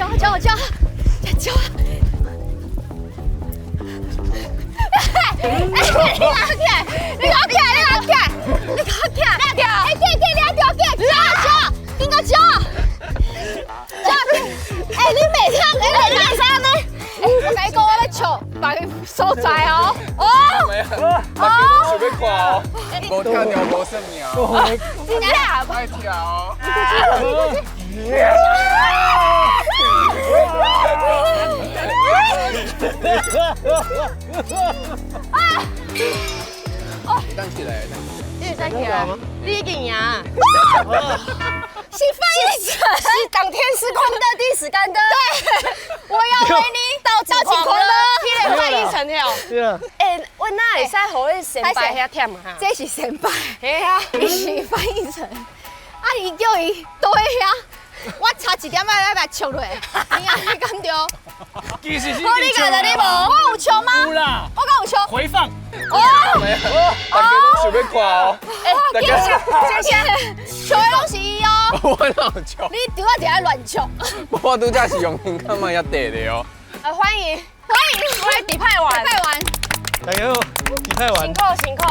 叫叫叫叫！哎，你拿起來，你拿起來，你拿起來，你拿起來，你拿哎，給給，你拿起來，叫叫，應該叫，叫！哎，你袂聽，你袂聽呢？我共你講，我咧笑，別個所在哦。哦。哦。想欲看哦，無跳著無算贏。真正。愛跳。站起來，你站起來，你已經贏。是翻譯成，是當天是空的，地是乾的。對，我要為你到盡狂熱。彼个翻譯成了。對啊。欸，我哪會使予你先輩遐忝哈？這是先輩。嘿啊，伊是翻譯成，啊，伊叫伊倒喺遐，我差一點仔來來笑落，你按呢敢對？其實是我你講的你無？我有笑嗎？有啦。我敢有笑。回放。哦。大家攏想欲看哦。欸，大家謝謝。笑的攏是伊哦。我哪有笑？你拄仔佇遐亂笑。我拄才是用耳孔嘛遐地的哦。啊，歡迎歡迎，我來底派完。底派完。大家好，底派完。辛苦辛苦。